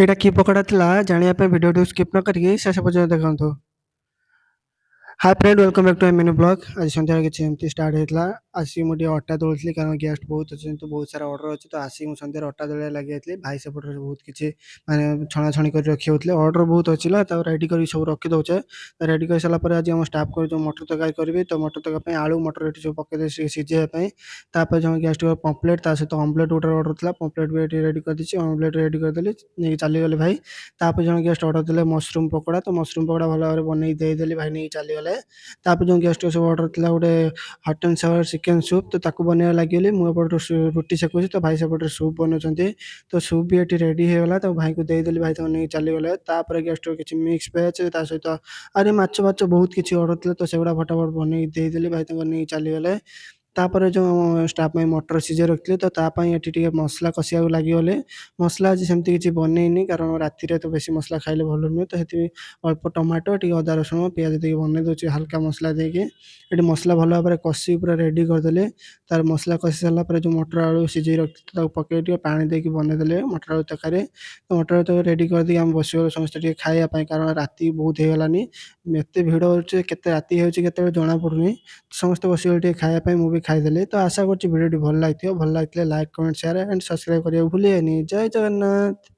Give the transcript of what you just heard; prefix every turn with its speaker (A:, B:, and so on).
A: ଏଇଟା କି ପକୋଡ଼ା ଥିଲା ଜାଣିବା ପାଇଁ ଭିଡ଼ିଓଟିକୁ ସ୍କିପ୍ ନ କରିକି ଶେଷ ପର୍ଯ୍ୟନ୍ତ ଦେଖନ୍ତୁ। Hi friend, welcome back to mini vlog. ଆଜି ସନ୍ଧ୍ୟାରେ କିଛି ଏମିତି ଷ୍ଟାର୍ଟ ହେଇଥିଲା। ଆସିକି ମୁଁ ଟିକେ ଅଟା ଦଳୁଥିଲି, କାରଣ ଗେଷ୍ଟ ବହୁତ ଅଛନ୍ତି ତ ବହୁତ ସାରା ଅର୍ଡ଼ର ଅଛି। ତ ଆସିକି ମୁଁ ସନ୍ଧ୍ୟାରେ ଅଟା ଦଳିବାରେ ଲାଗିଯାଇଥିଲି। ଭାଇ ସେପଟରେ ବହୁତ କିଛି ମାନେ ଛଣାଛଣି କରି ରଖି ହେଉଥିଲେ। ଅର୍ଡ଼ର ବହୁତ ଅଛି ନା, ତାକୁ ରେଡ଼ି କରିକି ସବୁ ରଖିଦେଉଛେ। ରେଡ଼ି କରିସାରିଲା ପରେ ଆଜି ଆମ ଷ୍ଟାଫ୍ଙ୍କ ଯେଉଁ ମଟର ତରକାରୀ କରିବି, ତ ମଟର ତରକାରୀ ପାଇଁ ଆଳୁ ମଟର ଏଠି ସବୁ ପକେଇ ସିଝେଇବା ପାଇଁ। ତାପରେ ଜଣେ ଗେଷ୍ଟ ପମ୍ପଲେଟ୍, ତା ସହିତ ଅମଲେଟ୍ ଗୋଟେ ଅର୍ଡ଼ର ଥିଲା। ପମ୍ପଲେଟ୍ ବି ଏଠି ରେଡ଼ି କରିଦେଇଛି। ଅମଲେଟ୍ ରେଡ଼ି କରିଦେଲି, ନେଇକି ଚାଲିଗଲେ ଭାଇ। ତାପରେ ଜଣେ ଗେଷ୍ଟ ଅର୍ଡ଼ର ଦେଲେ ମସରୁମ୍ ପକୋଡ଼ା। ତ ମସରୁମ୍ ପକୋଡ଼ା ଭଲ ଭାବରେ ବନେଇକି ଦେଇଦେଲି, ଭାଇ ନେଇକି ଚାଲିଗଲେ। ତାପରେ ଯେଉଁ ଗେଷ୍ଟଙ୍କ ସବୁ ଅର୍ଡ଼ର ଥିଲା ଗୋଟେ hot and sour chicken soup, ତ ତାକୁ ବନେଇବା ଲାଗିଗଲି। ମୁଁ ଏପଟରୁ ରୁଟି ସେକୁଛି ତ ଭାଇ ସେପଟରେ ସୁପ୍ ବନାଉଛନ୍ତି। ତ ସୁପ୍ ବି ଏଠି ରେଡ଼ି ହେଇଗଲା। ତ ଭାଇଙ୍କୁ ଦେଇଦେଲି, ଭାଇ ତାକୁ ନେଇକି ଚାଲିଗଲେ। ତାପରେ ଗେଷ୍ଟର କିଛି ମିକ୍ସ ଭେଜ୍, ତା ସହିତ ଆହୁରି ମାଛ ଫାଛ ବହୁତ କିଛି ଅର୍ଡ଼ର ଥିଲା। ତ ସେଗୁଡ଼ା ଫଟାଫଟ ବନେଇକି ଦେଇଦେଲି, ଭାଇ ତାଙ୍କୁ ନେଇକି ଚାଲିଗଲେ। ତାପରେ ଯେଉଁ ଷ୍ଟାଫ୍ ପାଇଁ ମଟର ସିଝେଇ ରଖିଥିଲି, ତ ତା ପାଇଁ ଏଠି ଟିକେ ମସଲା କଷିବାକୁ ଲାଗିଗଲେ। ମସଲା ଆଜି ସେମିତି କିଛି ବନେଇନି, କାରଣ ରାତିରେ ତ ବେଶୀ ମସଲା ଖାଇଲେ ଭଲ ନୁହେଁ। ତ ସେଥିପାଇଁ ଅଳ୍ପ ଟମାଟୋ, ଟିକେ ଅଦା ରସୁଣ ପିଆଜ ଦେଇକି ବନେଇ ଦେଉଛି ହାଲକା ମସଲା ଦେଇକି। ଏଠି ମସଲା ଭଲ ଭାବରେ କଷିକି ପୁରା ରେଡ଼ି କରିଦେଲେ। ତାର ମସଲା କଷି ସାରିଲା ପରେ ଯେଉଁ ମଟର ଆଳୁ ସିଝେଇ ରଖିଥିଲି, ତାକୁ ପକେଇ ଟିକେ ପାଣି ଦେଇକି ବନେଇଦେଲେ ମଟର ଆଳୁ ତରକାରୀ। ତ ମଟର ଆଳୁ ତରକାରୀ ରେଡ଼ି କରିଦେଇକି ଆମେ ବସିଗଲୁ ସମସ୍ତେ ଟିକେ ଖାଇବା ପାଇଁ, କାରଣ ରାତି ବହୁତ ହେଇଗଲାନି। ଏତେ ଭିଡ଼ ହେଉଛି, କେତେ ରାତି ହେଉଛି କେତେବେଳେ ଜଣାପଡ଼ୁନି। ସମସ୍ତେ ବସିଗଲେ ଟିକେ ଖାଇବା ପାଇଁ, ମୁଁ ବି ଖାଇଦେଲି। ତ ଆଶା କରୁଛି ଭିଡ଼ିଓଟି ଭଲ ଲାଗିଥିବ। ଭଲ ଲାଗିଥିଲେ like, comment, share and subscribe କରିବାକୁ ଭୁଲିବେନି। ଜୟ ଜଗନ୍ନାଥ।